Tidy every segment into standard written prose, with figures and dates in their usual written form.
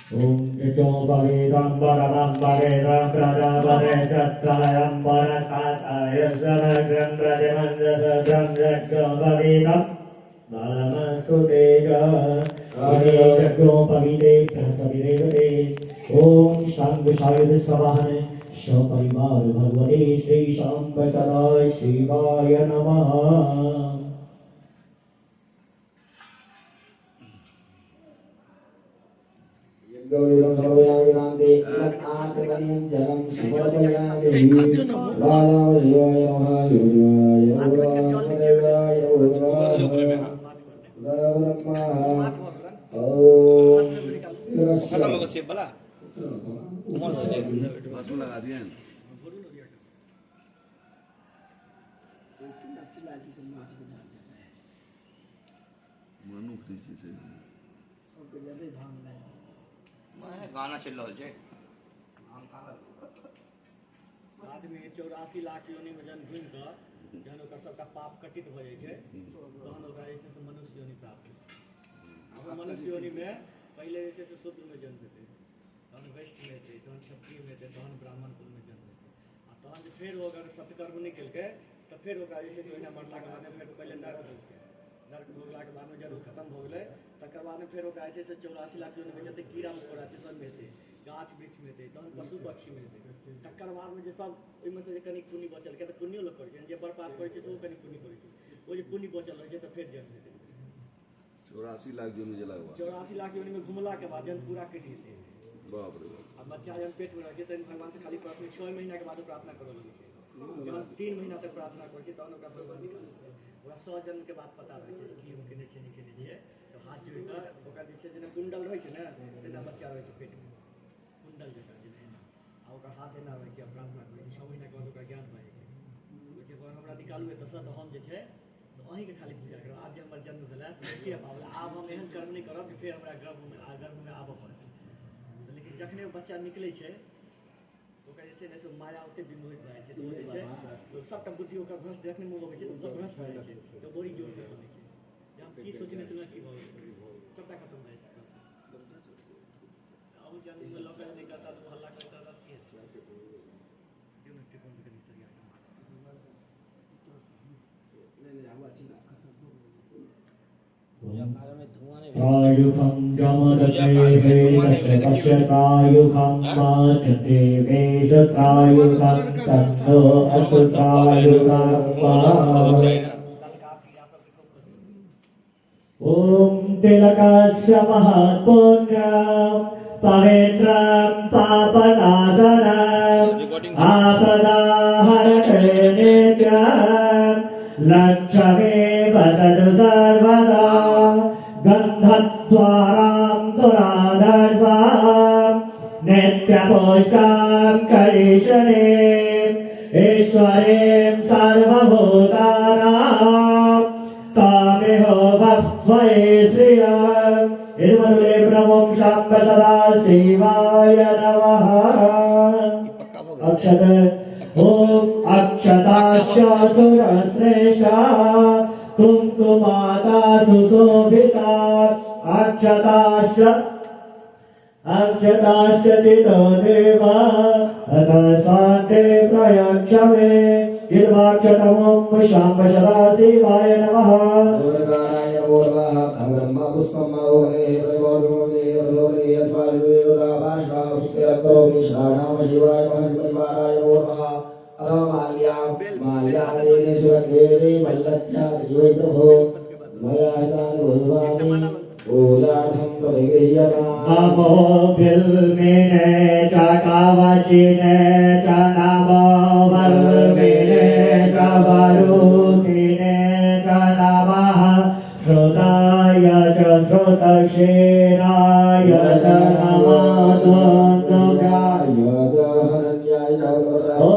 ॐ यज्ञोपवीतं परमं परेदं प्रजापते चत्रयं परस्ताय समग्रं प्रतिमन्दसद्रं यज्ञोपवीतं बलमस्तु तेज यज्ञोपवीते बृहस्पतिदेवते। ॐ शाङ्गुशायुध सवाहन सपरिवार भगवते श्री शाम्ब सदा शिवाय नमः। लगा दिया गाना चल रहा है। आदमी 84 लाख योनि में जन्म घूमि कऽ जहन ओकर सबटा पाप कटित भऽ जाइ छै तहन ओकरा जे छै से मनुष्य योनि प्राप्त होइ छै। मनुष्य योनि में पहिले जे छै से शूद्र में जन्म हेतै, तहन वैश्य में हेतै, तहन क्षत्रिय में हेतै, तहन ब्राह्मण कुल में जन्म हेतै। आ तहन जे फेर ओ अगर सत्कर्म नहि केलकै तऽ फेर ओकरा जे छै से ओहिना मरलाके बादमे फेर पहिले नर्क भोगतै। नर्क भोगलाके बादमे जब ओ खतम भऽ गेलै तकर बादमे फेर ओकरा जे छै से 84 लाख योनिमे जते कीड़ा मकोड़ा छै सबमे हेतै, गाछ वृक्षमे हेतै, तहन पशु पक्षीमे हेतै। तकर बादमे जे सब ओहिमे से जे कनि पुण्य बचल, किया तऽ पुण्यो लोक करै छै, जे बड़ पाप करै छै सेहो कनि पुण्य करै छै, ओ जे पुण्य बचल रहै छै तऽ फेर जन्म हेतै। 84 लाख योनि गेलाके बाद 84 लाख योनिमे घुमलाके बाद जहन पूरा कटि जेतै। बाप रे बाप। आ बच्चा जहन पेटमे रहै छै तहन भगवान से खाली प्रार्थना 6 महीनाके बाद प्रार्थना करऽ लगै छै। जहन 3 महीना तक प्रार्थना करै छै तहन ओकरा भगवान निकालै छै। ओकरा 100 जन्मके बाद पता रहै छै की हम केने छियै नहि केने छियै। तऽ हाथ जोड़ि कऽ ओकरा जे छै जेना कुण्डल रहै छै ने तेना बच्चा रहै छै पेटमे, कुण्डल जकाँ जेना एना, आ ओकर हाथ एना रहै छै आ प्रार्थना करै छै। 6 महीनाके बाद ओकरा ज्ञान भऽ जाइ छै। होइ छै हमरा निकालू एतऽसँ तऽ हम जे छै अहीँके खाली पूजा करब। आब जे हमर जन्म भेलै से किए पाबल, आब हम एहन कर्म नहि करब कि फेर हमरा गर्भमे आबऽ पड़त। लेकिन जखने ओ बच्चा निकलै छै ओकर जे छै ने से माया ओते विमोहित भए जाइ छै, तऽ ओ जे छै सबटा बुद्धि ओकर भ्रष्ट, जखने मुँह अबै छै तऽ भ्रष्ट भए जाइ छै, तऽ बड़ी जोरसँ कनै छै जे हम की सोचने छलहुँ की भऽ गेल, सबटा खतम भए जाइ छै। अहू जन्ममे लऽ कऽ नहि करता तऽ हल्ला करता तऽ की हेतै? प्रायुखं जमदग्नेः पश्यतायुखं वाचते वेशतायुखं तन्नो अस्तु प्रायुखं। ॐ तिलकस्य महत्पुण्यं पवित्रं पापनाशनम् आपदाहरते नित्यं लक्ष्मी वसतु सर्वदा गन्धद्वारां दुराधर्षां नित्यपुष्टां करिष्ये ईश्वरीं सर्वभूतानां तामेहो भक्ष्ये श्रियं निर्मले नमो शाम्ब सदा शिवाय नमः। अक्षत ॐ अक्षताश्च सुरश्रेष्ठा कुङ्कुमाता सुशोभिता अक्षताश्च अक्षताश्च चितो देवा अतः शान्ते प्रयच्छमे निर्वाक्षतमं शाम्ब सदा शिवाय नमः। नमो बिल्मिने च कावचिने च नमो बल्मिने च वरुथिने च नमः श्रुताय च श्रुतसेनाय च नमो दुर्गाय। ॐ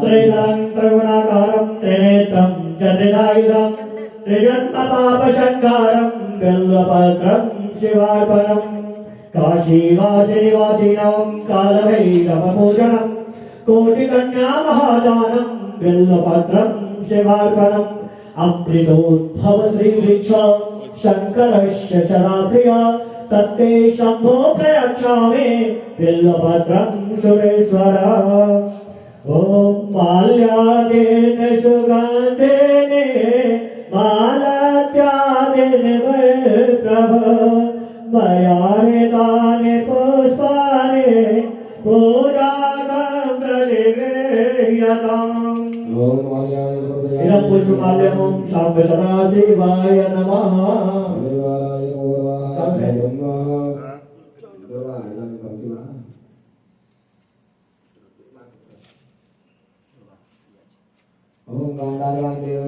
त्रिलं त्रिगुणाकारं त्रिनेत्रं च त्रिधायुधं त्रिजन्मपापसंहारं बिल्वपत्रं शिवार्पणं काशीवासिनिवासिनं कालभैरवपूजनं कोटिकन्या महादानं बिल्वपत्रं शिवार्पणम् अमृतोद्भव श्रीवृक्ष शङ्करस्य सदा प्रिया तत्ते शम्भो प्रयच्छामि बिल्वपत्रं सुरेश्वर। ॐ माल्यादेन सुगन्धेन मालत्यादेन वै प्रभो मया हृतानि पुष्पाणि पूजाकं प्रतिगृह्यताम्। इदं पुष्पमाल्यं साम्ब सदाशिवाय नमः।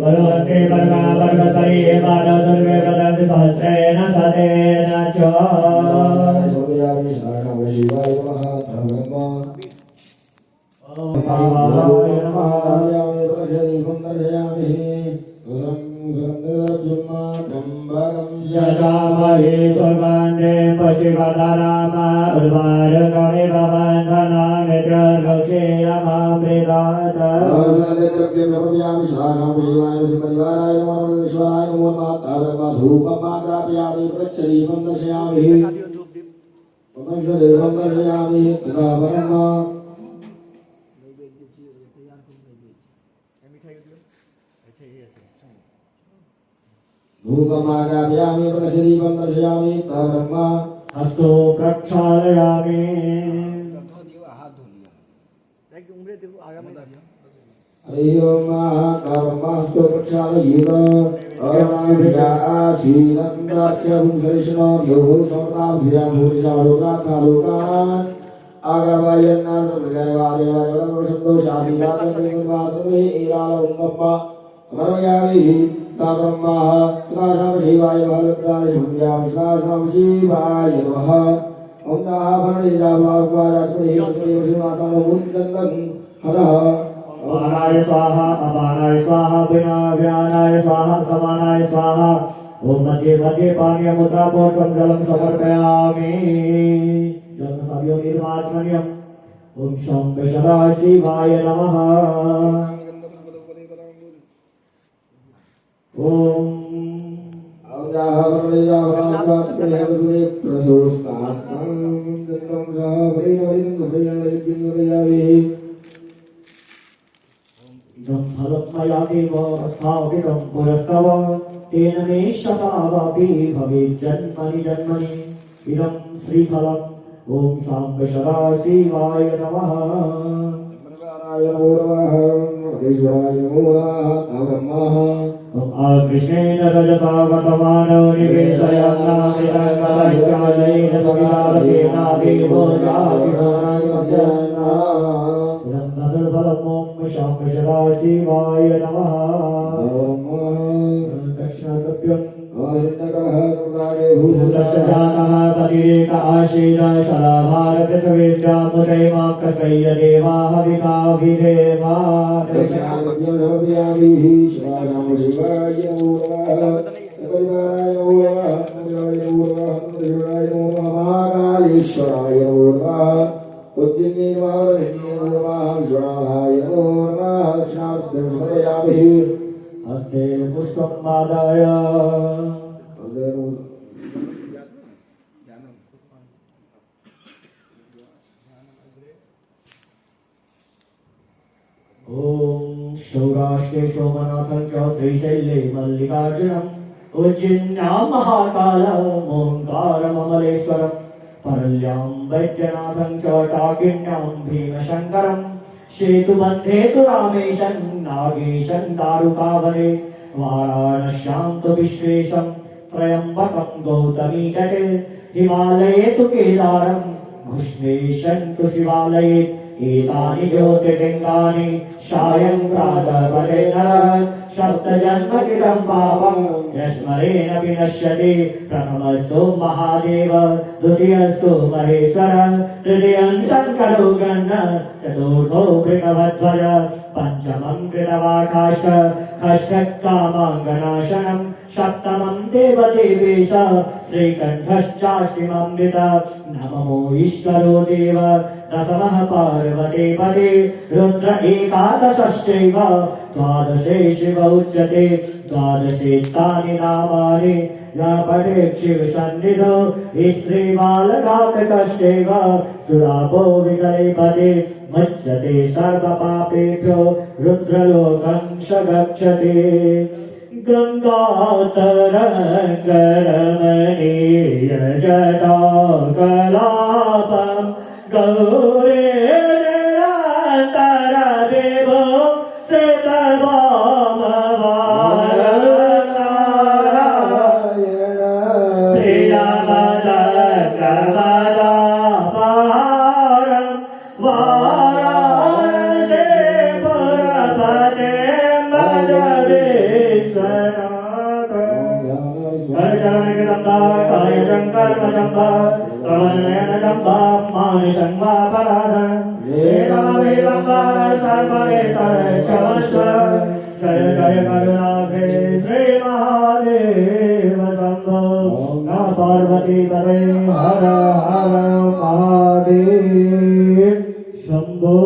भगवते परमावर्गतये मानवदुर्वे वदन्ति सहस्रेण सतेन च। यजामहे सुगन्धिं पशुपतनाम उर्वारुकमिव बन्धनामृत्युर्मुक्षीयमामृतात्। धूपमाग्रापयामि प्रदीपं दर्शयामि ब्रह्मा हस्तो प्रक्षालयामि। हरि ओम ब्रह्मा हस्तो प्रक्षालयेत। अरुणाभिजासीनन्दाक्षपुंसरिष्णोभ्योः स्वर्णाभ्यां भूरिशालोकान् आगमयन्नाद्रप्रजयवादेवासन्तोषासीराजदेववासुदेव समर्पयामि। ब्रह्मा सदाशां शिवाय नमः। सदाशां शिवाय नमः। ॐ हरः अपानाय स्वाहा अपानाय स्वाहा व्यानाय स्वाहा समानाय स्वाहा। ॐ मध्ये मध्ये पानीयमुद्रापोषं जलं समर्पयामि। जलसव्यो निर्वाचनीयम्। ॐ शं सदाशिवाय नमः। ॐ इदं फलं मया देव स्थापितं पुरस्तव तेन मे शतावापि भवेत् जन्मनि जन्मनि। इदं श्रीफलम्। ॐ साम्ब सदाशिवाय नमः। कृष्णेन रजसा वर्तमानो निवेशयानामिरङ्गैकालयेन सवितारकेण देवो जातिनारायणस्य। इदं चतुर्फलम्। ॐ शाम्ब सदाशिवाय नमः। दक्षिणाद्रव्यम् भूतस्य जातः पतिरेक आसीद सदाभारपृथिवीभ्यामुदैमां कसय्य देवाः विकाभिदेवा। हस्ते पुष्पं आदाय ॐ सौराष्ट्रे सोमनाथं च श्रीशैले मल्लिकार्जुनम् उज्जयिन्यां महाकालमोङ्कारममलेश्वरं परल्यां वैद्यनाथं च टाकिन्यां भीमशङ्करं सेतुबन्धे तु रामेशं नागेशं दारुकावने वाराणस्यां तु विश्वेशं त्र्यम्बकं गौतमीतटे हिमालये तु केदारं घुष्मेशं तु शिवालये। एतानि ज्योतिर्लिङ्गानि सायं प्रातः पठे नरः सप्तजन्मकृतं पापं यस्मरेण विनश्यति। प्रथमस्तु महादेव द्वितीयस्तु महेश्वर तृतीयं शङ्करो गण चतुर्थो वृषभध्वज पञ्चमं कृतवाकाष्ठ षष्ठकामाङ्गनाशनं सप्तमं देवदेवेश श्रीकण्ठश्चाष्टिममृत। नवमो ईश्वरो देव दशमः पार्वतीपते रुद्र एकादशश्चैव द्वादशे शिव उच्यते। द्वादशे तानि नामानि या पठे शिवसन्निधौ स्त्रीबालघातकस्यैव सुरापो विकलेपते मुच्यते सर्वपापेभ्यो रुद्रलोकं स गच्छति। गङ्गातरङ्गरमणीय जटाकलापं गौरे निरन्तरविभो श्रितवामवारनारायण प्रियमदकमदापारं वाराणसे पुरपते मदविश्वनाथम्। जय जय करुणाघे श्री महादेव शंभो नमः पार्वती पते हर हर महादेव शंभो।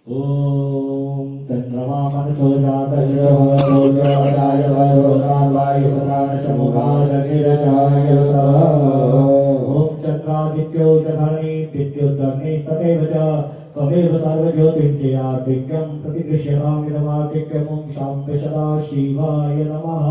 ओम चंद्रमा मनसो ओम चंद्रादित्यो च धरणी विद्युदग्निस्तथैव च त्वमेव सर्वज्योतिर्जयादित्यं प्रतिगृह्यतामिदमादित्यं ॐ शाम्ब सदा शिवाय नमः।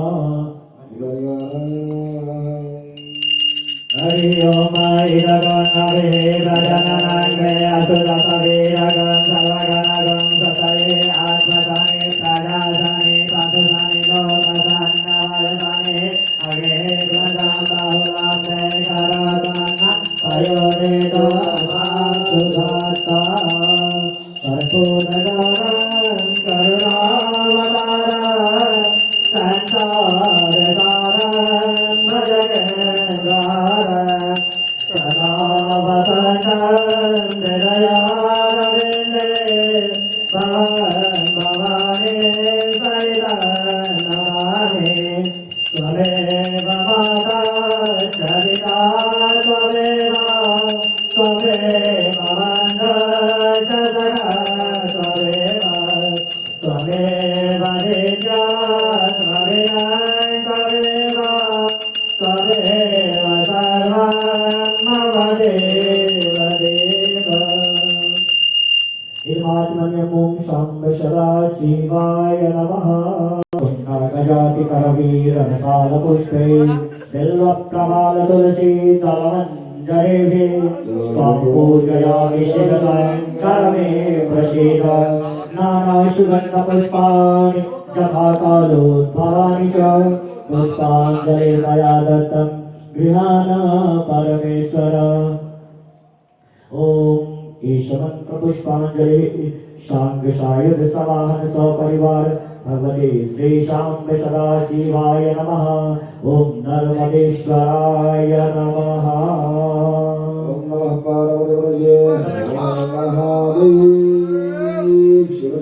हरि ओम इदगं हरे भजननांगे असुरसवीरगं सर्वगणगं सतये आत्मसाने प्रजासाने पादुसाने लोकसान्नवरसाने अगे प्रजां बाहुलां करतां पयोरेतो अवासुधाता कर्पूरगौरं करुणावतारं संसारसारं भजगेन्द्रारं सदावसनं हृदयारविन्दे भवानी सहितं नमामि। त्वमेव माता च पिता त्वमेव त्वमेव बन्धुश्च सखा त्वमेव त्वमेव नित्या त्वमेव त्वमेव त्वमेव सर्वं मम देव देव। इमात्मन्यं ॐ शाम्ब सदा शिवाय नमः। पुन्नरगजातिकरवीरनसालपुष्पे बिल्वप्रबालतुलसी दलमञ्जरेभिः त्वां पूजयामि शिवशङ्कर मे प्रसीद। नानासुगन्धपुष्पाणि यथा कालोद्भवानि च पुष्पाञ्जलिर्मया दत्तं गृहाण परमेश्वर। ॐ ईशमन्त्रपुष्पाञ्जलिः साङ्गसायुध सवाहन सपरिवार भगवते श्री शाम्ब सदा शिवाय नमः। ॐ नर्मदेश्वराय नमः। ओम नमः पार्वती पतये महादेव शिव।